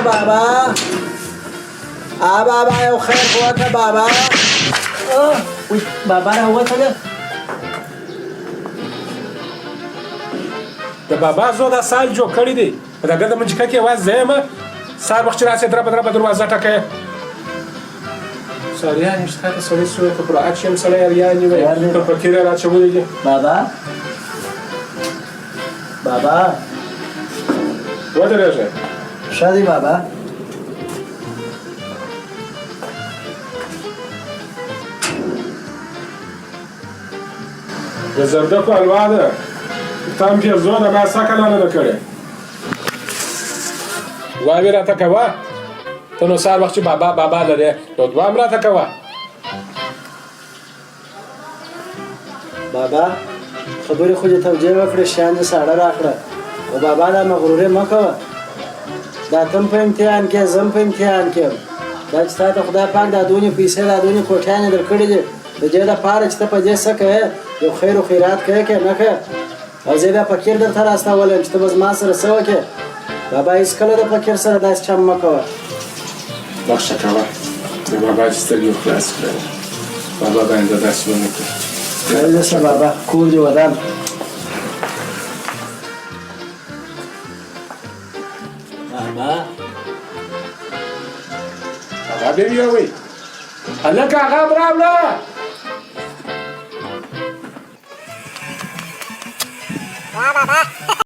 بابا، آ بابا، یو خیر خو وکړه بابا. وی بابا راووتله. د بابا زو دا سال جوړ کړی دی، په دا ګرده منجکه کې یوازې زه یم. سهار وخت چې راسې دربه دربه دروازه ټکوې. ساریان یې شته، سړی سوی که پر اچ یم، سړی اریان یې وایي، پر فقیر یې راچولي دي. بابا، بابا، ودرېږه. ښه دی بابا. د زردکو حلوا ده، تا هم پیرزو ده، ما سکه لا نه ده کړې. دعاوې راته کوه ته. نو سهار وخت چې بابا بابا لرې، نو دعا هم راته کوه. بابا، خبرې خو دې توجیه وکړې، شیان دې ساړه راکړه، او بابا دا مغروري مه کوه. دا تم په امتحان کې، زه هم په امتحان کې یم. دا چې تا ته خدای پاک دا دونې پیسې، دا دونې کوټیانې درکړي دي، د دې لپاره چې ته په دې څه کوې، یو خیر و خیرات کوې که نه کوې. او زه بیا فقیر درته راستولی یم چې ته به زما سره څه وکړې. بابا، هېڅکله د فقیر سره داسې چم مه کوه. بخښه کوه، د بابا چې سترګې خلاصې کړې، بابا باندې داسې ونه کړي. خیر دې شه بابا، کور دې ودان. بابا، هغه بیا ویوی، هلکه هغه هم راوړه.